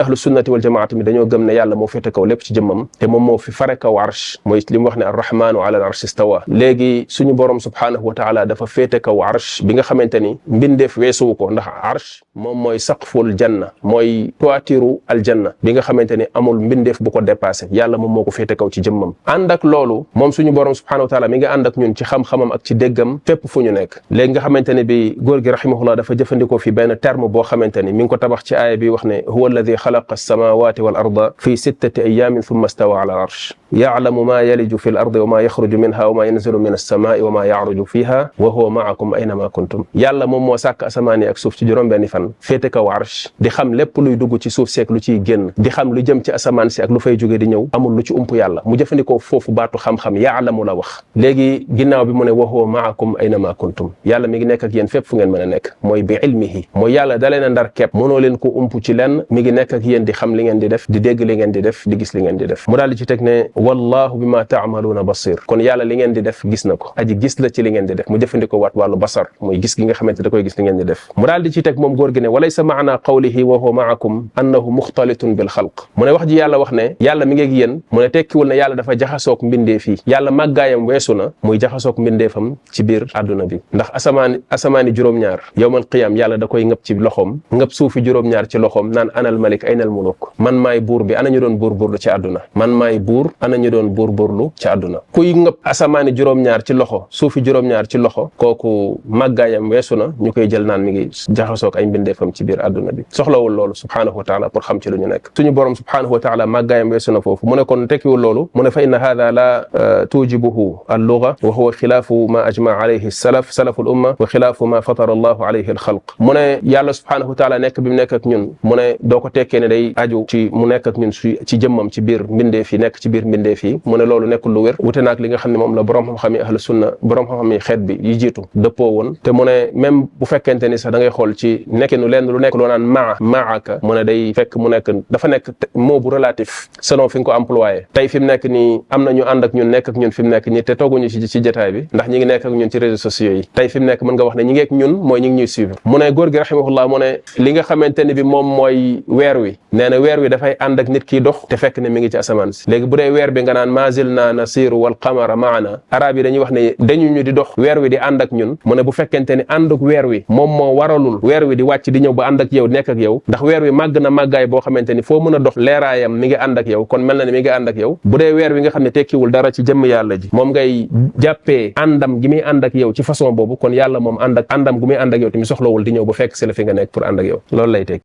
ahlu sunnati wal jamaati mi dañoo gëm ne yàlla moo féete kaw lépp ci jëmmam te moom moo fi fare kaw arsh mooy li mu wax ne arrahmanu ala al arsh istawa léegi suñu borom subhanahu wa taala dafa féete kaw arsh bi nga xamante ni mbindeef weesuwu ko ndax arsh moom mooy saqful janna mooy toitiru aljanna bi nga xamante ni amul mbindeef bu ko dépassé yàlla moom moo ko féete kaw ci jëmmam ànd ak loolu moom suñu borom subhanahu wa taala mi nga ànd ak ñun ci xam-xamam ak ci déggam fépp fu ñu nekk léegi nga xamante ne bi góor gi rahimahullah dafa jëfandikoo fi benn terme boo xamante ni mi ngi ko tabax ci aaya bi wax ne huwa alladi xalaqa alsamawati wal arda fi 6 ayamin thumma stawa ala arsh ya'lamu ma yaliju fi l ardi wa ma yaxruju minha wa ma yanzilu min alsamai wa ma ya'ruju fiha wa huwa ma'akum aynama kuntum yàlla moom moo sàkk asamaan yi ak suuf ci juróom-benni fan féete kaw arsh di xam lépp luy dugg ci suuf si ak lu ciy génn di xam lu jëm ci asamaan si ak lu fay jóge di ñëw amul lu ci ump yàlla mu jëfandikoo foofu baatu xam-xam ya'lamu la wax léegi ginnaaw bi mu ne wa huwa ma'akum aynama kuntum yàlla mi ngi nekk ak yéen fépp fu ngeen mën a nekk mooy bi ilmihi mooy yàlla da leen a ndar kepp mënoo leen ko ump ci lenn mi ngi nekk ak yéen di xam li ngeen di def di dégg li ngeen di def di gis li ngeen di def mu daal di ci teg ne wallahu bima ta'maluna basir kon yàlla li ngeen di def gis na ko aji gis la ci li ngeen di def mu jëfandikoo waat wàllu basar mooy gis gi nga xamante da koy gis li ngeen di def mu daal di ci teg moom góor gi ne walaysa maana qawlihi wa huwa ma'akum annahu muxtalitun bil xalq mu ne wax ji yàlla wax ne yàlla mi ngi ak yéen mu ne tekkiwul ne yàlla dafa jaxasoog mbindeef yi yàlla màggaayam weesu na muy jaxasoog mbindeefam ci biir àdduna bi ndax asamaani juróom-ñaar yawmal qiyaam yàlla da koy ngëp ci loxoom ngëp suufi juróom-ñaar ci loxoom naan anal malik aynal muluk man maay buur bi ana ñu doon buur buurlu ci àdduna man maay buur ana ñu doon buur buurlu ci àdduna kuy ngëp asamaani juróom-ñaar ci loxo suufi juróom-ñaar ci loxo kooku màggaayam weesu na ñu koy jël naan mi ngi jaxasoog ay mbindeefam ci biir àdduna bi soxlawul loolu subhanahu wa taala pour xam ci lu ñu nekk suñu borom subhanahu wa taala màggaayam weesu na foofu mu ne kon tekkiwul loolu mu ne fa inna hada la tujibuhu al-lugha wa huwa xilaafu ma ajma alayhi salafu al-umma wa xilaafu ma fatara allahu alayhi al-xalq mu ne yàlla subhanahu wa taala nekk bi mu nekk ak ñun mu ne doo ko tekkee ne day aju ci mu nekk ak ñun ci jëmmam ci biir mbindeef yi nekk ci biir mbindeef yi mu ne loolu nekkul lu wér wute naag li nga xam ne moom la borom xam-xam yi ahlu sunna borom xam-xam yi xeet bi yi jiitu dëppoo woon te mu ne même bu fekkente ni sax da ngay xool ci nekkinu lenn lu nekk loo naan maaka mu ne day fekk mu nekk dafa nekk mot bu relatif selon fi nga ko employé tey fi mu nekk nii am na ñu ànd ak ñun nekk ak ñun fi mu nekk nii te tooguñu ci jotaay bi ndax ñi ngi nekk ak ñun ci réseaux sociaux yi tey fi mu nekk mën nga wax ne ñi ngi ak ñun mooy ñi ngi ñuy suivre mu ne góor gi rahimahullah mu ne li nga xamante ni bi moom mooy weer wi nee na weer wi dafay ànd ak nit kiy dox te fekk ne mi ngi ci asamaan si léegi bu dee weer bi nga naan mazil na nasiru wal qamara maana arab yi dañuy wax ne dañu ñu di dox weer wi di ànd ak ñun mu ne bu fekkente ni ànd ak weer wi moom moo waralul weer wi di wàcc di ñëw ba ànd ak yow nekk ak yow ndax weer wi màgg na màggaay boo xamante ni foo mën a dox leeraayam mi ngi ànd ak yow kon mel na ne mi ngi ànd ak yow bu dee weer wi nga xam ne tekkiwul dara ci jëmm yàlla ji moom ngay jàppee àndam gi muy ànd ak yow ci façon boobu kon yàlla moom àndam gu muy ànd ak yow tamit soxlawul di ñëw ba fekk si la fi nga nekk pour ànd ak yow loolu lay tekki